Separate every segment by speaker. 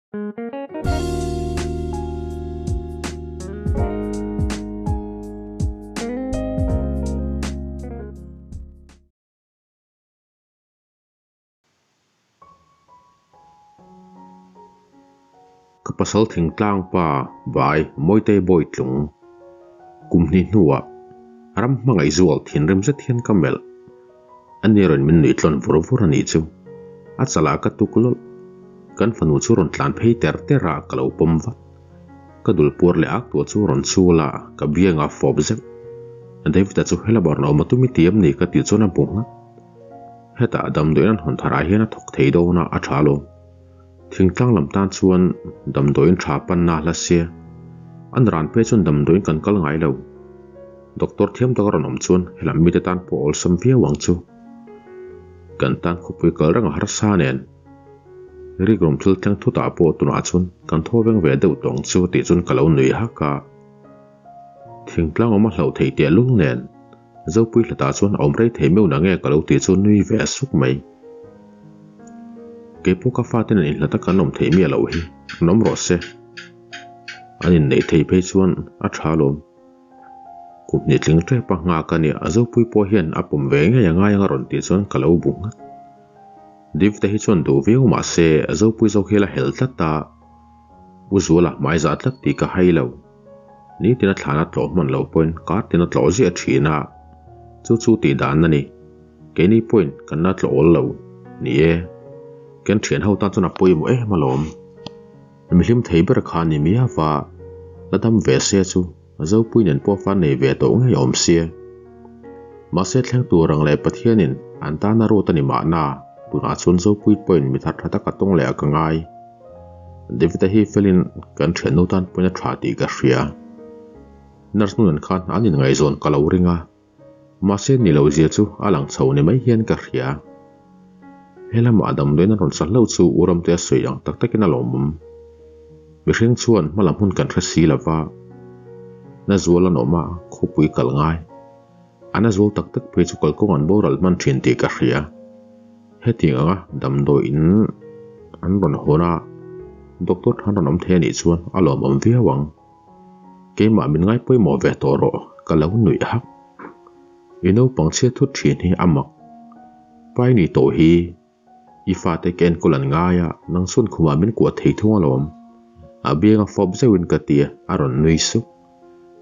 Speaker 1: Ka pasal thingtlang pa Bai Mawitei Bawitlung kum hnih hnuah ram hmangaih zual thinrim zet hian ka melh. A ni rawn min nuih tlawn vur vur a nih chu. A chalah ka tuk lawlh. Kan fanu chu rawn tlan phei ter ter a, ka lo pawm vat. Ka dul puar leh ak tuah chu rawn chul a, ka biang a fawp zeuh. David-a chu hela bar nawm a tum i ti em ni ka tih chuan a bu nghat. Hetah damdawiin an hawn tharah hian a thawk thei dawn a, a tha alawm. Thingtlang lam tan chuan damdawiin tha panna a hla sia. An ran phei chuan damdawiin kan kal ngai lo. Doctor thiam tak a rawn awm chuan helam mite tan pawh awlsam viau ang chu. Kan tan khawpui kal reng a harsa nen. Rikrum thil thleng thutah pawh tunah chuan kan thaw veng ve deuh tawng chu tih chuan ka lo nui hak a. Thingtlang awm a hlauh theih teh lul nen Zopui hlatah chuan a awm rei thei meuh na nge ka lo tih chu nui ve a suk mai. Keipawh ka fate nen inhlat a kan awm theih miah loh hi an awm rawh se. An inneih thei phei chuan a tha alawm. Kum hnih tling tep a nghak a nia Zopui pawh hian a pawm ve ngei a ngai ang a rawn tih chuan ka lo bu nghat. David-a hi chuan duh viau mah se Zopui zawk hi a la hel tlat a, U Zuala hmai zah tlat tih ka hai lo. Nitin a thlan a tlawh hman loh pawhin kar tin a tlawh ziah thin a, chu chu tih dan a ni. Keini pawhin kan la tlawh awl lo. Ni e, kan thian ho tan chuan a pawimawh em alawm. Mi hlim thei ber kha ni miau a, la dam ve se chu Zopui nen pawh fan nei ve tawh ngei awm sia. Mahse thleng tur ang leh Pathianin an tana ruat a ni mahna, tunah chuan Zopui pawhin mi thar tha tak a tawng leh a ka ngai. David-a hi felin kan thiannu tan pawhin a tha tih ka hria. Nurse nu nen khan an inngaihzawn ka lo ring a, mahse ni lo zia chu a lang chho ni mai hian ka hria. He lamah damdawiin an rawn sa hlauh chu u Ramte a sawi ang tak takin a lawmawm. Mihring chuan hmalam hun kan hre si lova, na zual an awm a, khawpui kal ngai. A na zual tak tak phei chu kalkawng an boral hman thin tih ka hria. Hetiang anga damdawiin an rawn hawn a, doctor than rawn awm thei anih chuan a lawmawm viau ang. Keimah min ngai pawimawh ve tawh rawh, ka lo nuih hak. I naupang chhiat thut thin hi a mak. Pai ni tawh hi I fate ka enkawl an ngai a, nang chuan khumah min kuah thei thung alawm. A bianga fawp zeuhin ka ti a, a rawn nui sup.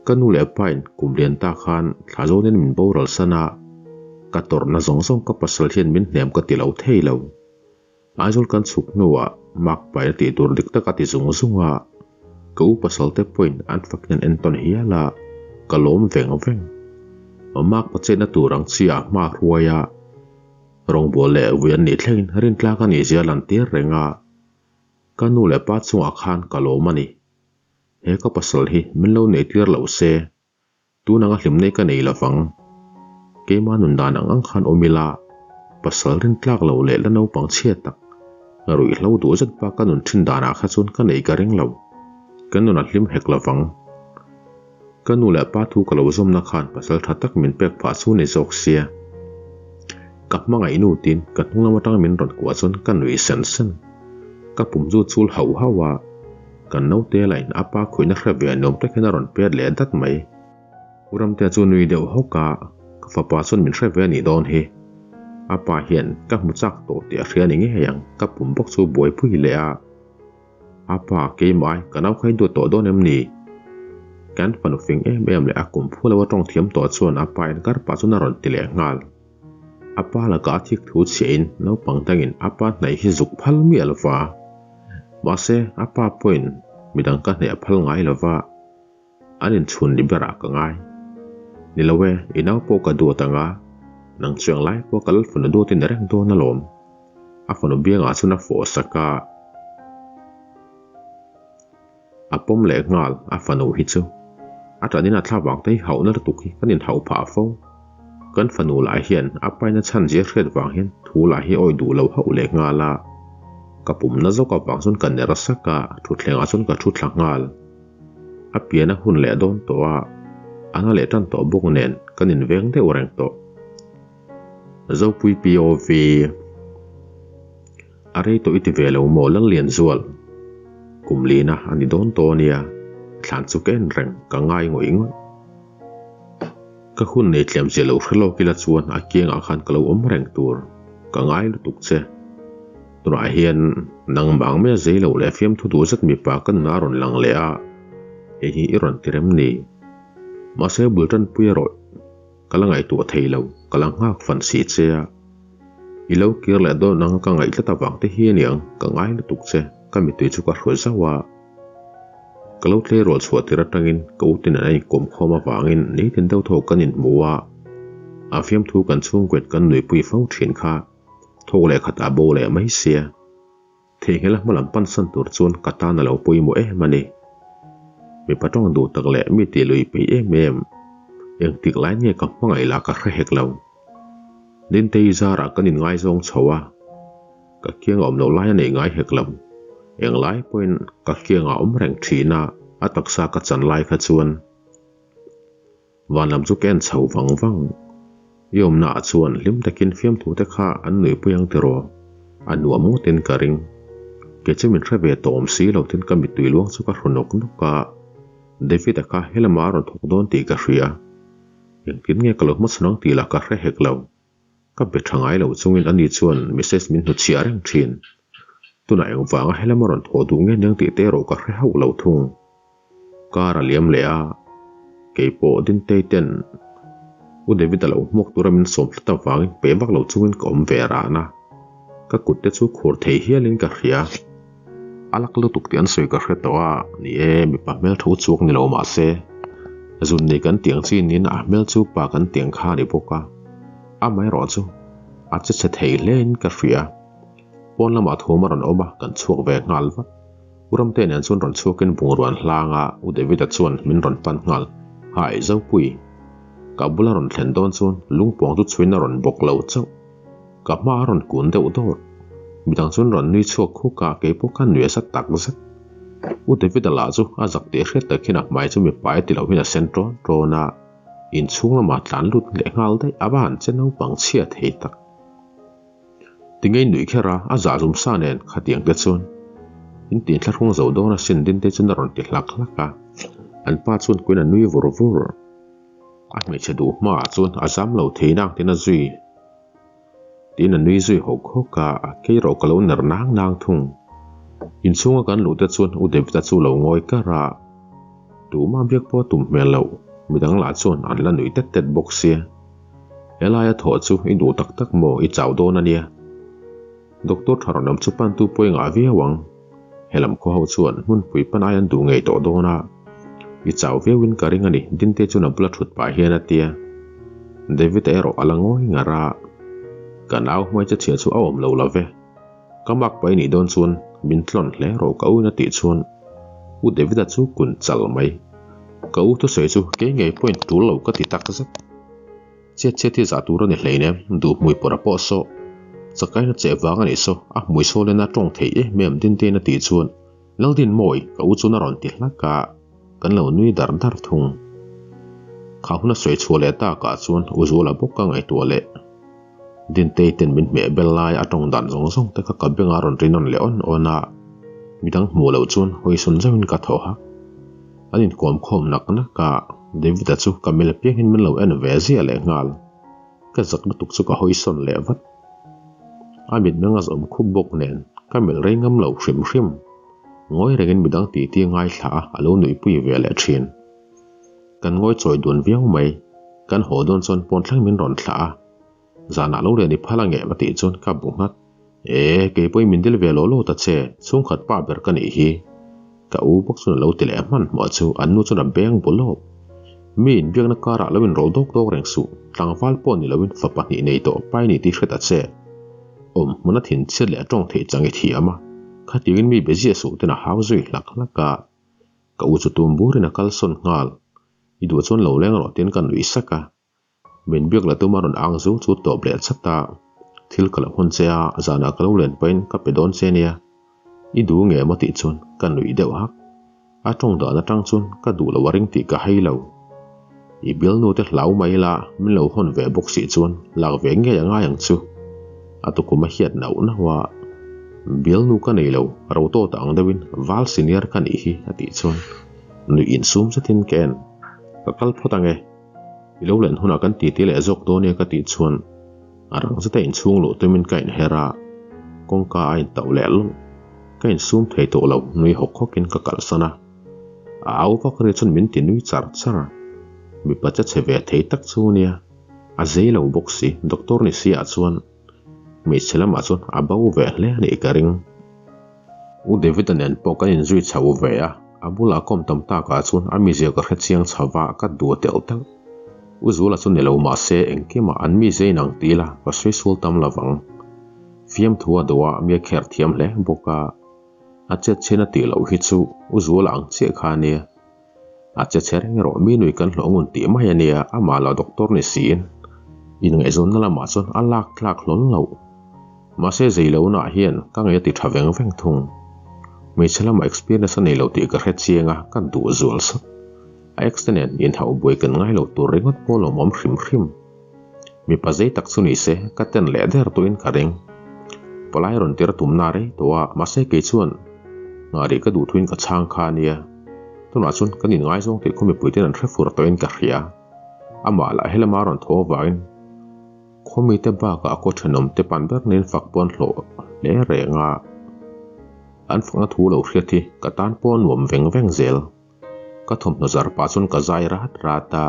Speaker 1: Ka nu leh pain kum lian ta khan thla zawnin min boral san a, ka tawrhna zawng zawng ka pasal hian min hnem ka ti lo thei lo. Aizawl kan chhuk hnuah mark pain a tih tur dik tak a ti zung zung a, ka u pasal te pawhin an fakin an entawn hial a, ka lawm veng veng. Mark pa chetna tur ang chi ah hma a hruai a, Rawngbawl leh vui an nih thlengin rintlak a nih zia lan tir reng a, ka nu leh pa chungah khan ka lawm a ni. He ka pasal hi min lo neih tir loh se, tun anga hlimna hi ka nei lovang. Keimah nun dan ang ang khan awm ila, pasal rintlak lo leh la naupang chhia tak, ruihhlo duh zet bak ka nun thin danah kha chuan ka nei ka ring lo. Ka nun a hlim hek lovang. Ka nu leh pa thu ka lo zawmna khan pasal tha tak min pek phah chu ni zawk sia. Ka hmangaih nu tin ka hnung lam atang min rawn kuah chuan ka nui sen sen. Ka pum chu chul hauh hauh a, kan naute lah in a pa khuihna hre ve nuam tak hian a rawn pet leh dat mai. U Ramtea chu nui deuh hawk a, ka fapa chuan min hre ve a nih dawn hi. A pa hian ka hmu chak tawh tih a hria ni ngei ang, ka pum bawk chu buaipui leh a. A pa, keimah, ka nau kha i duat tawh dawn em ni? Kan fanu fing em em leh a kum phu lo a tawng thiam tawh chuan a pa in kar pah chuan a rawn ti leh nghal. A pa lakah a thik thu chhiahin naupang dangin a pa hnaih hi zuk phal miah lo va. Mahse, a pa pawhin midang ka hnaih a phal ngai lo va, an inchhun ni berah ka ngai. Ni lo e, i nau pawh ka duat ang a, nang chuang lai pawh ka lal fanu duatin a reng dawn alawm. A fanu biangah chuan a fawh sak a, a pawm leh nghal a fanu hi chu. A ṭanin a thla vang te hi hauhna lutuk hi kan inhauh phah fo. Kan fanu lah hian a paina chhan zia hriat vang hian thu lah hi awi duh lo hauh leh nghal a. Ka pumna zawk avang chuan ka ner sak a, thutthlengah chuan ka thu thla nghal. A pian a hun leh dawn tawh a, a na leh ṭan tawh bawk nen kan inveng deuh reng tawh. Zopui POV A rei tawh i ti ve lo maw Lallianzual? Kum lina a ni dawn tawh ania, thlan chu ka en reng, ka ngai ngawih ngawih. Ka hun nei tlem zia lo hre lawk ila chuan a kiangah khan ka lo awm reng tur, ka ngai lutuk che. Tunah hian nangmah ang maia zei lo leh fiamthu duh zet mipa ka nunah a rawn lang leh a, hei hi i rawn ti rem ni. Mahse bul tanpui erawh ka la ngaihtuah thei lo, ka la nghak fan si che a. I lo kir leh dawn anga ka ngaih tlat avang te hi aniang, ka ngai lutuk che, ka mittui chu ka hruai zauh a. Ka lo tleirawl chhuah tir atangin ka utin an inkawm khawm avangin nitin deuh tho kan inhmu a, a fiamthu kan chhungkuat kan nuipui fo thin kha thawk leh khat a bo leh mai sia. Theihnghilh a hmalam pansan tur chuan ka tan a lo pawimawh em a ni. Mipa tawng duh tak leh mi tih lui peih em em, engtik lai nge ka hmangaih lah ka hre hek lo. Dintei zarah kan inngaizawng chho a. Ka kiang a awm loh lai a neih ngai hek lo. Eng lai pawhin ka kiang a awm reng thin a, a taksa ka chan lai kha chuan van lam chu ka en chho vang vang. I awmna ah chuan hlim takin fiamthu te kha an nuipui ang tiraw? A nuam ngawtin ka ring. Kei chu min hre ve tawh awm si lo tin ka mittui luang chu ka hru nawk nawk a. David-a kha helamah a rawn thawk dawn tih ka hria. Engtin nge ka lo hmachhawn ang tih lah ka hre hek lo. Ka be tha ngai lo chungin ani chuan message min hnuchhiah reng thin. Tunah engvanga helam a rawn thawh duh nge niang tih te erawh ka hre hauh lo thung. Car a liam leh a, keipawh Dintei ten U David a lo hmuak tura min sawm tlat avangin pe vak lo chungin ka awm ve ran a. Ka kut te chu khur thei hialin ka hria. A lak lutuk tih an sawi ka hre tawh a, ni e, mipa hmel tho chuak ni lo mah se, zun nei kan tiang chi niin a hmel chu pa kan tiang kha a ni bawk a, amaherawh chu a che chhe thei hle in ka hria. Pawn lamah thawm a rawn awm a, kan chhuak ve nghal vat. U Ramte nen chuan rawn chhuakin bungrua an hlang a, U David-a chuan min rawn pan nghal, Hai, Zopui! Ka bula rawn thlen dawn chuan lungpuang chu chhuiin a rawn bawk lo chauh. Ka hma a rawn kun deuh dawr. Midang chuan rawn nui chhuak khuk a, kei pawh khan nui a zat tak zet. U David-a lah chu a zak tih hriat tak hian a hmai chu mipa e ti lo hian a sen ṭawn ṭawn a, inchhung lamah tlan lut leh nghal daih a va han che naupang chhia thei tak. Tingei nuih kher a, a zah zum sa nen khatiang te chuan in tih thlahrung zo dawn a sin din te chuan a rawn ti hlak hlak a, an pa chuan kuin a nui vur vur. A hmeichhe duh hmaah chuan a zam lo thei nang tiin a zui tiin a nui zui hawk hawk a, kei erawh ka lo ner nang nang thung. Inchhunga kan luh te chuan U David-a chu lo ngawi kar a, tumah biak pawh a tum hmel loh, midang lah chuan an la nui tet tet bawk sia. Helaia thawh chu i duh tak tak maw i chau dawn a nia. Doctor tha rawn awm chu pantu pawh i ngah viau ang. Helam khaw ho chuan hmunpui pan ai an duh ngei tawh dawn a, i chau viauin ka ring a ni, Dinte chuan a bula thut pah hian a tia. David-a erawh a la ngawi ngar a, Ka nau hmaichhe chhia chu a awm lo lo ve. Ka mak pah i nih dawn chuan min tlawn hle rawh ka u in a tih chuan U David-a chu kun chal mai. Ka u thusawi chu kei ngei pawhin tul lo ka ti tak zet. Chiat chiat hi zah tur a ni hleinem, duh hmui pawrh a pawh saw. Chakaina cheh vang a nih saw, a hmui saw len a tawng thei em em Dintein a tih chuan Laldinmawi ka u chuan a rawn ti hlak a, kan lo nui dar dar thung. Kha hun a sawi chhuah leh takah chuan U Zuala bawk ka ngaihtuah leh. Dintei ten min hmeh bel lai a tawng dan zawng zawng te kha ka beng a rawn ri nawn leh awn awn a, midang hmuh loh chuan hawi sawn zauhin ka thaw hak. An inkawm khawm nak nak a, David-a chu ka mel apiangin min lo en ve ziah leh nghal. Ka zak lutuk chu ka hawi sawn leh vat. A mitmeng a zawm khup bawk nen ka melh rei ngam lo hrim hrim. Ngawi rengin midang titi ngaithla a, a lo nuihpui ve leh thin. Kan ngawi chawi dun viau mai. Kan haw dawn chuan pawn thleng min rawn thlah a. Zanah lo lian i phal a ngeh va tih chuan ka bu nghat. E, kei pawhin min dil ve law law ta che, chhungkhat pa ber ka nih hi. Ka u bawk chuan a lo ti leh hmanhmawh chu an nu chuan a beng bu lawp. Mi inbiakna karah lo inrawlh dawk dawk reng suh, tlangval pawh ni loin fa pahnih nei tawh pai ni tih hre ta che. Awm hmun a thinchhiat leh a tawng theih chang i thiam a, khatiangin mi be ziah suh ten a hau zui hlak hlak a. Ka u chu tum burin a kalsawn nghal. I duh chuan lo leng rawh tiin ka nuih sak a. Min biak la tum a rawn ang zu chu tawp leh chat a, thil ka lo hawn che a, zanah ka lo len pahin ka pe dawn che nia. I duh nge maw tih chuan ka nuih deuh hak. A tawng dan atang chuan ka duh lo a ring tih ka hai lo. I bialnu te hlau mai la min lo hawn ve bawk si chuan lak ve ngei a ngai ang chu. A tukum a hiat nauh nauh a. Bialnu ka nei lo, ro tawt ang deuhin val senior ka nih hi a tih chuan nuih insum zetin ka en. Ka kal phawt ange, i lo len hunah kan titi leh zawk dawn nia ka tih chuan a rang zeta inchhung luh tumin ka inher a, kawngka a intauh leh lawlh. Ka insum thei tawh lo, nui hawk hawkin ka kalsan a. A au vak ri chuan min ti nui char char. Mipa che chhe ve thei tak chu nia, a zei lo bawk si, doctor ni si ah chuan hmeichhe lamah chuan a bo ve hle a nih ka ring. U David-a nen pawh kan inzui chho ve a, a bulah kawm tam takah chuan a mizia ka hre chiang chho va, ka duh telh telh. U Zula chu ni lo mah se engkimah an mizia inang ti ila ka sawi sual tam lo vang. Fiamthu a duh a, mi a kher thiam hle bawk a. A chet chhin a tih loh hi chu U Zuala ang chiah kha a nia. A che chhe reng erawh mi nui kan hlawh ngun tih mai a nia, amah lah doctor ni siin inngaihzawnna lamah chuan a lak tlak hlawl loh. Mahse zei lohnaah hian ka ngei a ti tha veng veng thung. Hmeichhe lamah experience a nei lo tih ka hre chiang a, ka duh zual sawt. A ex te nen inhauh buai kan ngai lo tur ringawt pawh lawmawm hrim hrim. Mipa zei tak chu ni se, ka ten leh der tawhin ka ring. Palai rawn tir a tumna rei tawh a, mahse kei chuan nghah rih ka duh thuin ka chhang kha a nia. Tunah chuan kan inngaizawng tih khaw mipui ten an hre fur tawhin ka hria. Amah lah helama a rawn thaw avangin khaw mite bakah a kaw thenawm te pan ber nen fak pawh an hlawh hle reng a. An fakna thu lo hriat hi ka tan pawh a nuam veng veng zel. Ka thawmhnaw zar pah chuan ka zai rat rat a,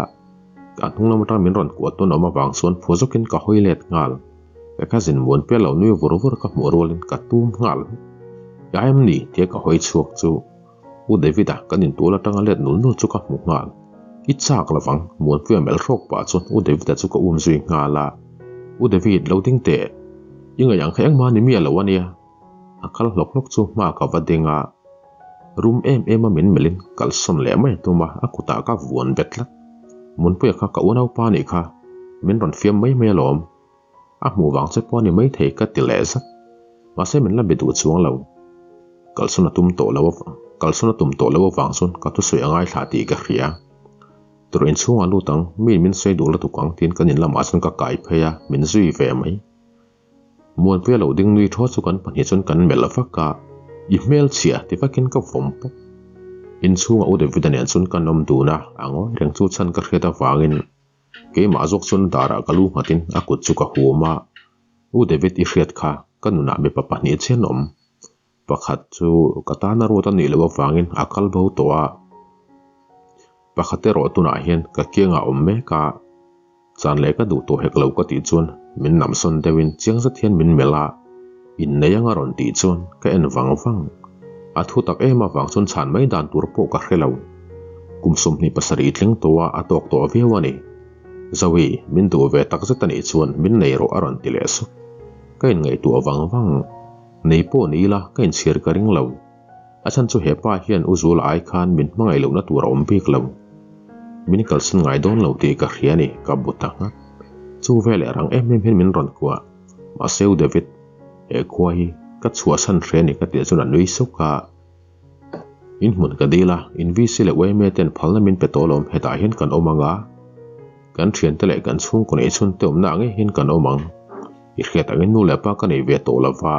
Speaker 1: ka hnung lam atang min rawn kuah tawn awm avang chuan phu zawkin ka hawi let nghal. Ka cousin muan pial lo nui vur vur ka hmuh rualin ka tum nghal. I ai em ni? tia ka hawi chhuak chu U David-a kan intual atanga let nul nul chu ka hmu nghal. I chak lovang, Muanpuia melh hrawk pah chuan U David-a chu ka um zui nghal a. U David, lo ding teh. I ngaih ang kha engmah ni miah lo a nia. A kal hlawk hlawk chu hma ka va ding a, rum em em a min melhin kalsawn leh mai a tum a, a kutah ka vuan bet tlat. Munpuia kha ka unaupa nih kha, min rawn fiam mai mai alawm. A hmuh vang che pawh a ni maithei ka ti leh zat. Mahse min la be duh chuang lo. Kalsawn a tum tawh lo kalsawn a tum tawh lo avang chuan ka thusawi a ngaithla tih ka hria. Tur inchhungah lut ang, miin min sawi duh lutuk ang tiin kan in lamah chuan ka kai phei a, min zui ve mai. Muanpuia lo ding nui thaw chu kan pahnih chuan kan melh vak a, I hmel chhia ti vakin ka vawm pawp. Inchhunga U David-a nen chuan kan awm dun a, a ngawi reng chu chhan ka hriat avangin keimah zawk chuan darah ka lu nghatin a kut chu ka hum a, U David i hriat kha ka nunah mipa pahnih chian awm. Pakhat chu ka tana ruat a nih loh avangin a kal bo tawh a, pakhat erawh tunah hian ka kiangah awm mek a, chan leh ka duh tawh hek lo ka tih chuan min namsawn deuhin chiang zet hian min melh a, innei anga rawn tih chuan ka en vang vang. A thu tak em avang chuan chhan mai dan tur pawh ka hre lo. Kum 27 thleng tawh a a tawk tawh viau a ni. Zoe, min duh ve tak zet a nih chuan min nei rawh a rawn ti leh sup. Ka inngaihtuah vang vang. Nei pawh ni ila ka inchhir ka ring lo. A chhan chu hepa hian U Zula ai khan min hmangaih lohna tur a awm bik lo. Min kalsan ngai dawn lo tih ka hria a ni, ka bu ta nghat. Chu veleh rang em em hian min rawn kuah. Mahse U David, he khua hi ka chhuahsan hre a ni ka tih chuan a nui suk a. In hmun ka dil a, in VC leh yma ten phalna min pe tawh alawm hetah hian kan awm ang a. Kan thiante leh kan chhungkaw neih chhun te awmna ang ngei hian kan awm ang. I hriat angin nu leh pa ka nei ve tawh lo va,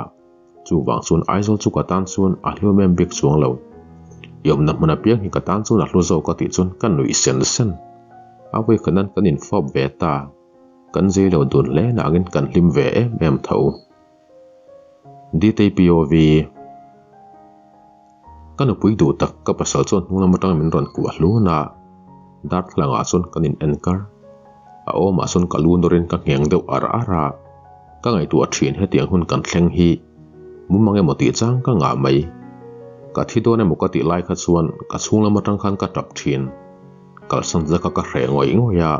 Speaker 1: chuvang chuan Aizawl chu ka tan chuan a hlu em bik chuang lo. I awmna hmun apiang hi ka tan chuan a hlu zawk a tih chuan ka nuih sen sen. A vawikhat nan kan infawp ve ta. Kan zei lo dun hle nangin kan hlim ve em em tho. DTPOV. Ka nupui duh tak ka pasal chuan hnung lam atang min rawn kuah hlun a, darthlalang ah chuan kan in en kar. A awmah chuan ka lu nawrin ka ngheng deuh ar ar a, ka ngaihtuah thin hetiang hun kan thleng hi mumang emaw tih chang ka ngah mai. Ka thi dawn emaw ka tih lai kha chuan ka chhung lam atang khan ka tap thin. Kalsan zaka ka hreh ngawih ngawih a,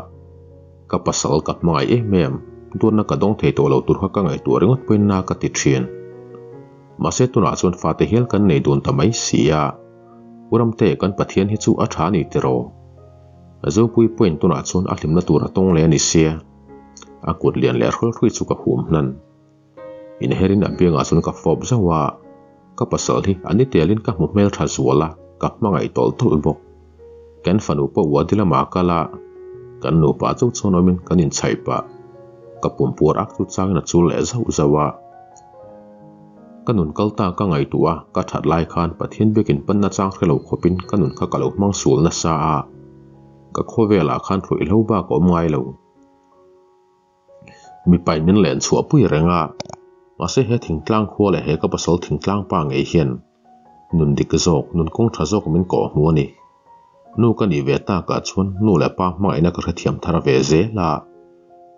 Speaker 1: ka pasal ka hmangaih em em, duatna ka dawng thei tawh lo tur kha ka ngaihtuah ringawt pawhin na ka ti thin. Mahse tunah chuan fate hial kan nei dun ta mai si a, U Ramte kan Pathian hi chu a tha a ni tiraw? Zopui pawhin tunah chuan a hlimna tur a tawng leh a ni sia, a kut lian leh hrual hrui chu ka hum hnan. Inherin a biangah chuan ka fawp zauh a, ka pasal hi a ni telin ka hmu hmel tha zual a, ka hmangaih tawlh tawlh bawk. Kan fanu pawh Wadi lamah a kal a, kan nupa chauh chuan awmin kan inchhaih pah. Ka pumpuar ak chu changin a chul leh zauh zauh a. Ka nun kal ta ka ngaihtuah a, ka that lai khan Pathian biakin panna chang hre lo khawpin ka nun kha ka lo hmang sul nasa a, ka khawvelah khan hruihhlo bak a awm ngai lo. Mipain min len chhuah pui reng a, mahse he thingtlang khua leh he ka pasal thingtlang pa ngei hian nun dik zawk, nun kawng tha zawk min kawh hmu a ni. Nu ka nih ve takah chuan nu leh pa hmangaihna ka hrethiam thar ve zel a,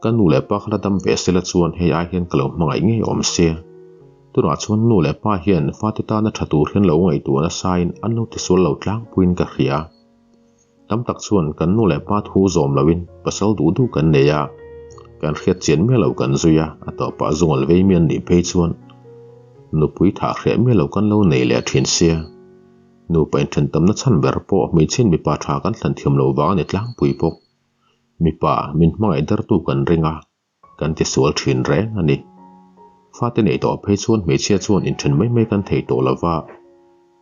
Speaker 1: ka nu leh pa kha la dam ve sela chuan hei ai hian ka lo hmangaih ngei awm se. Tunah chuan nu leh pa hian fate tana tha tur hian lo ngaihtuah nasain an lo tisual lo tlangpuiin ka hria. Tam tak chuan kan nu leh pa thu zawm loin pasal duh duh kan nei a, kan hriat chian miah lo kan zui a, a tawpah zungal vei mi an nih phei chuan nupui thah hreh miah lo kan lo nei leh thin sia. Nupa inthen tamna chhan ber pawh hmeichhian mipa tha kan thlan thiam loh vang a ni tlangpui bawk. Mipa min hmangaih dertu kan ring a, kan tisual thin reng a ni. Fate neih tawh phei chuan hmeichhia chuan inthen mai mai kan thei tawh lova,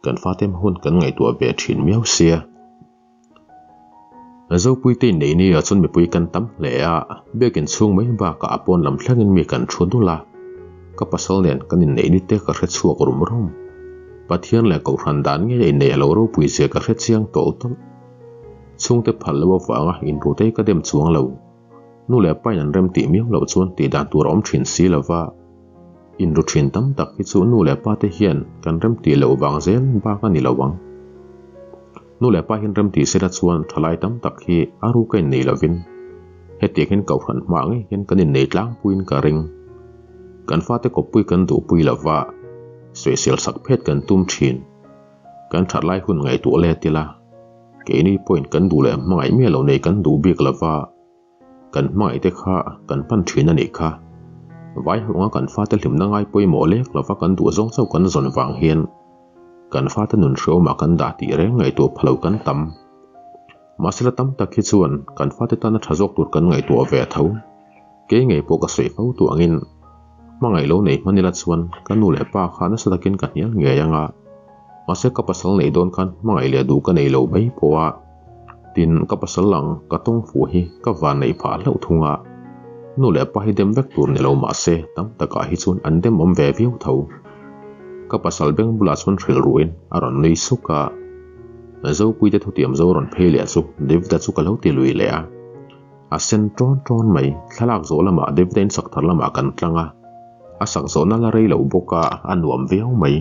Speaker 1: kan fate hma hun kan ngaihtuah ve thin miau sia. Zopuite inneih ni ah chuan mipui kan tam hle a, biakin chhung mai bakah a pawn lam thlengin mi kan thu dul a. Ka pasal nen kan inneih ni te ka hre chhuak rum rum. Pathian leh Kohhran dan ngei a inneih a lo ropui zia ka hre chiang tawlh tawlh. Chhungte phal lo avanga inrute hi ka dem chuang lo. Nu leh pain an rem tih miau loh chuan tih dan tur a awm thin si lova, inru thin tam tak hi chu nu leh pa te hian kan rem tih loh vang zel bak a ni lo ang. Nu leh pa hian rem tih sela chuan thalai tam tak hi a ruk a innei lovin hetiang hian kohhran hma ngei hian kan innei tlangpuiin ka ring. Kan fate kawppui kan duhpui lova, sawisel sak phet kan tum thin. Kan that lai hun ngaihtuah let ila, keini pawhin kan duh leh hmangaih miah lo nei kan duh bik lova, kan hmangaih te kha kan pan thin a nih kha. Vai ho anga kan fate hlimna ngai pawimawh lek lova kan duh zawng chauh kan zawn vang hian kan fate nun hreawmah kan dah tih reng ngaihtuah pha lo kan tam. Mahsela tam tak hi chuan kan fate tana tha zawk tur kan ngaihtuah ve tho. Kei ngei pawh ka sawi fo tu angin hmangaih lo nei hman ila chuan ka nu leh pa kha nasa takin ka hnial ngei ang a, mahse ka pasal neih dawn khan hmangaih leh duh ka nei lo mai pawh a, tin ka pasal lang ka tawng fuh hi ka van neih phah hlauh thung a, nu leh pa hi dem vek tur ni lo mahse tam takah hi chuan an dem awm ve viau tho. Ka pasal beng bulah chuan hrilh ruhin a rawn nui suk a, Zopuite thutiam zo rawn phei leh chu David-a chu ka lo ti lui leh a. A sen ṭawn ṭawn mai. Thlalak zawh lamah David-a in sak thar lamah kan tlang a, a sak zawhna la rei lo bawk a, a nuam viau mai.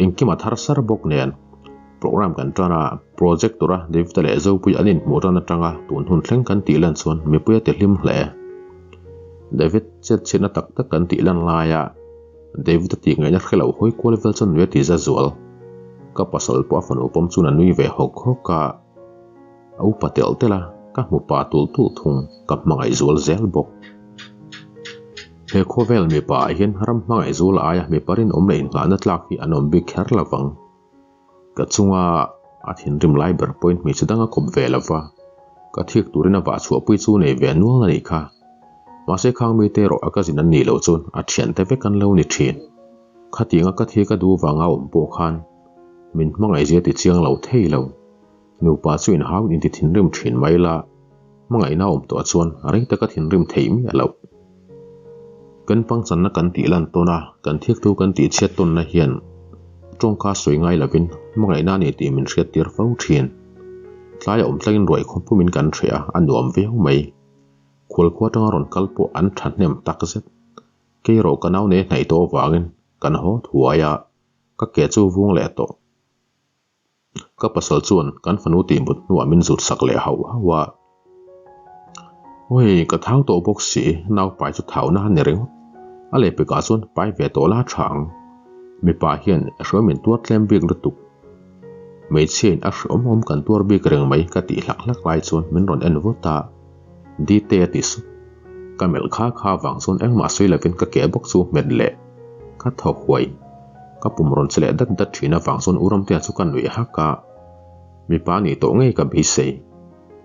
Speaker 1: Engkim a thar sar bawk nen program kan ṭan a, project tura David-a leh Zopui an inhmuh ṭan aṭanga tun hun thleng kan tih lan chuan mipui a ti hlim hle. David chet chhiatna tak tak kan tih lan laia David-a tih ngaihna hre lo hawi kual vel chuan nui a ti za zual. Ka pasal pawh a fanu pawm chuan a nui ve hawk hawk a. A upa telh telh a, ka hmu pa tulh tulh thung, ka hmangaih zual zel bawk. He khawvel mipa ah hian ram hmangaih zual aia mipa rinawm leh innghahna tlak hi an awm bik kher lo vang. Ka chunga a thinrim lai ber pawhin hmeichhe dang a kawp ve lo va, ka thik turin a vah chhuahpui chu nei ve nual a nih kha. Mahse khang mite erawh a cousin an nih loh chuan a thiante vek an lo ni thin. Khatianga ka thi ka duh vanga awm pawh khan min hmangaih zia ti chiang lo thei lo. Nupa chu inhau inti thinrim thin mai la, hmangaihna awm tawh chuan rei taka thinrim theih miah loh. Kan pangchanna kan tih lan tawn a, kan thikthu kan tih chhiat tawnna hian tawngka sawi ngai lovin hmangaihna a ni tih min hriattir fo thin. Tlaia awm tlangin ruai khawm pumin kan hreh a, a nuam viau mai. Khualkhua atanga rawn kal pawh an thahnem takzet. Kei erawh ka nau nei hnaih tawh avangin kan haw thuai a, ka ke chu vung leh tawh. Ka pasal chuan kan fanu tih mut hnuah min zut sak leh hauh hauh a. Oi, ka thau tawh bawk si, nau pai chu thauna a ni ringawt. A lehpekah chuan pai ve tawh la tha ang. Mipa hian hruai min tuar tlem bik lutuk. Hmeichhiain a hre awm awm kan tuar bik reng mai ka tih hlak hlak lai chuan min rawn en vut a. Dite a ti sup. Ka melh kha kha vang chuan engmah sawi lovin ka ke bawk chu hmet leh. Ka thaw huai. Ka pum rawn che leh dat dat thin avang chuan U Ramtea chu ka nuih hak a. Mipa nih tawh ngei ka beisei.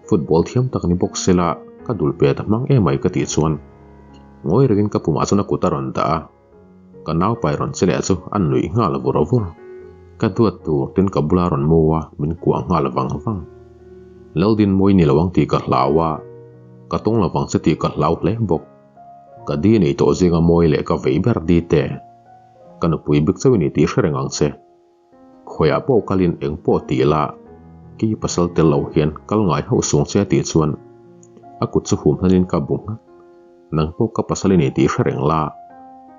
Speaker 1: Football thiam tak ni bawk sela ka dul pe ta hmang emai ka tih chuan ngawi rengin ka pumah chuan a kut a rawn dah a. Ka naupai rawn che leh chu a nuih nghal vur vur. Ka duat tur tin ka bula rawn mu a, min kuah nghal vang vang. Laldin mawi ni lo ang tih ka hlau a, ka tawng lovang che tih ka hlau hle bawk. Ka di nei tawh zinga mawi leh ka vei ber di te. Ka nupui bik chauh i ni tih hre reng ang che. Khawiah pawh kalin eng pawh ti ila, kei pasal tel lo hian kal ngai hauh sung che tih chuan a kut chu hum hnanin ka bu nghat. Nang pawh ka pasal i ni tih hre reng la,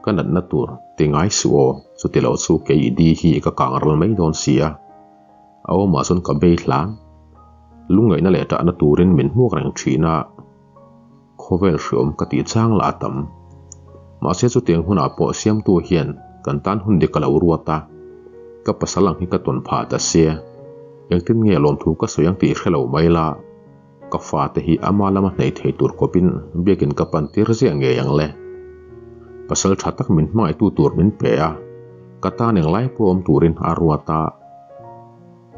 Speaker 1: ka natna tur ti ngai suh aw, chuti lo chu kei i di hi ka kang ral mai dawn si a. A awmah chuan ka bei hlan. Lungngaihna leh tahna turin min hmuak reng thin a. Khawvel hriawm ka tih chang lah a tam. Mahse chutiang hunah pawh siamtu hian kan tan hun dik a lo ruat a, ka pasal ang hi ka tawn phah ta sia. Engtin nge lawmthu ka sawi ang tih hre lo mai la, ka fate hi ama lama hnaih thei tur kawpin biakin ka pan tir ziah ngei ang le. Pasal tha tak min hmangaihtu tur min pe a, ka tan englai pawh awm turin a ruat a.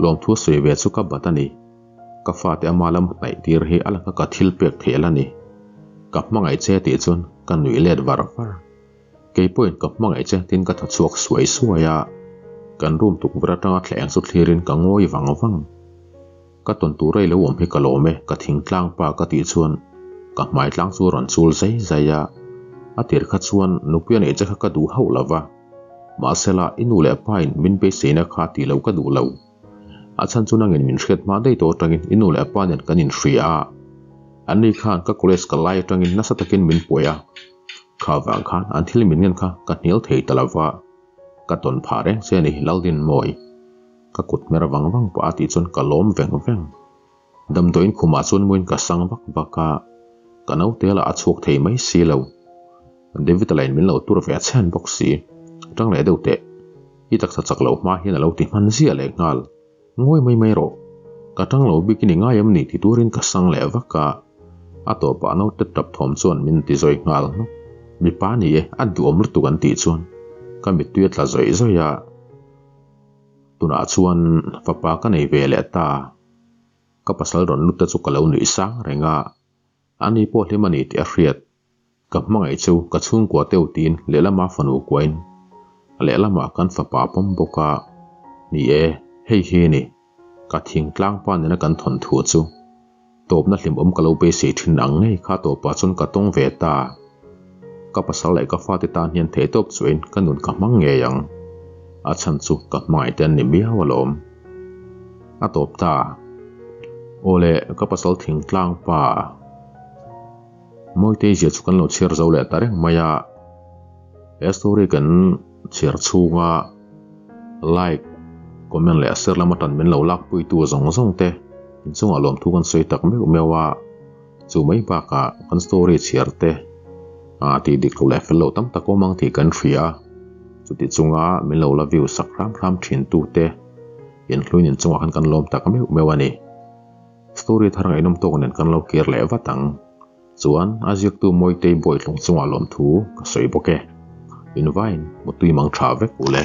Speaker 1: Lawmthu sawi ve chu ka bat a ni. Ka fate ama lam hnaih tir hi a laka ka thil pek theih la ni. Ka hmangaih che tih chuan ka nuih let var var. Kei pawhin ka hmangaih che tiin ka thaw chhuak suai suai a, kan room tukverh atanga thleng chu thlirin ka ngawi vang vang. Ka tawn tur ei lo awm hi ka lawm e, ka thingtlang pa ka tih chuan ka hmai tlang chu a rawn chul zai zai a. A tir kha chuan nupui a neih che kha ka duh hauh lo va, mahsela i nu leh pa in min beiseina kha tih loh ka duh lo. A chhan chu nangin min hriat hma daih tawh atangin i nu leh a pa nen kan inhria a, anni khan ka college kal lai atangin nasa takin min puai a, kha vang khan an thil min ngen kha ka hnial thei ta lova, ka tawn phah reng che a ni Laldinmawi. Ka kut hmer vang vang pah a tih chuan ka lawm veng veng. Damdawiin khumah chuan muin ka sang vak vak a, ka naute lah a chhuak thei mai si lo. David-a lain min lo tur ve a chhen bawk si. Tang leh deuh teh. I taksa chak loh hma hian a lo ti hman ziah leh nghal. Ngawi mai mai rawh. Ka tang lo bikin i ngai em ni ti turin ka sang leh vak a. A tawpah naute tap thawm chuan min ti zawi nghal hnawk. Mipa ni e, a duhawm lutuk an tih chuan ka mittui a tla zawih zawih a. Tunah chuan fapa ka nei ve leh ta. Ka pasal rawn lut te chu ka lo nuih sang reng a. Ani pawh hlim a ni tih a hriat. Ka hmangaih chu ka chhungkua teuh tiin lehlama fanu kuain lehlamah kan fapa a pawm bawk a, Ni e, hei hi ni, ka thingtlang pa nena kan thawn thu chu tawpna hlimawm ka lo beisei thin ang ngei kha tawpah chuan ka tawng ve ta. Ka pasal leh ka fate tan hian theihtawp chuain ka nun ka hmang ngei ang. A chhan chu ka hmangaih te an ni miau alawm. A tawp ta. Awle, ka pasal thingtlang pa. Mawitei zia chu kan lo chhiar zo leh ta reng mai a, he story kan chhiar chhunga like, comment leh share lama tan min lo lakpuitu zawng zawng te inchungah lawmthu kan sawi tak meuh meuh a, chu mai bakah kan story chhiar te ah tih dik lo leh fel lo tam tak awm ang tih kan hria a, chuti chunga min lo la view sak hram hram thin tu te inhluin inchungah khan kan lawm tak meuh meuh a ni. Story thar ngaihnawm tawk nen kan lo kir leh vat ang. Chuan a ziaktu Mawitei Bawitlung chungah lawmthu ka sawi bawk e. Invain mutui mang tha vek u le.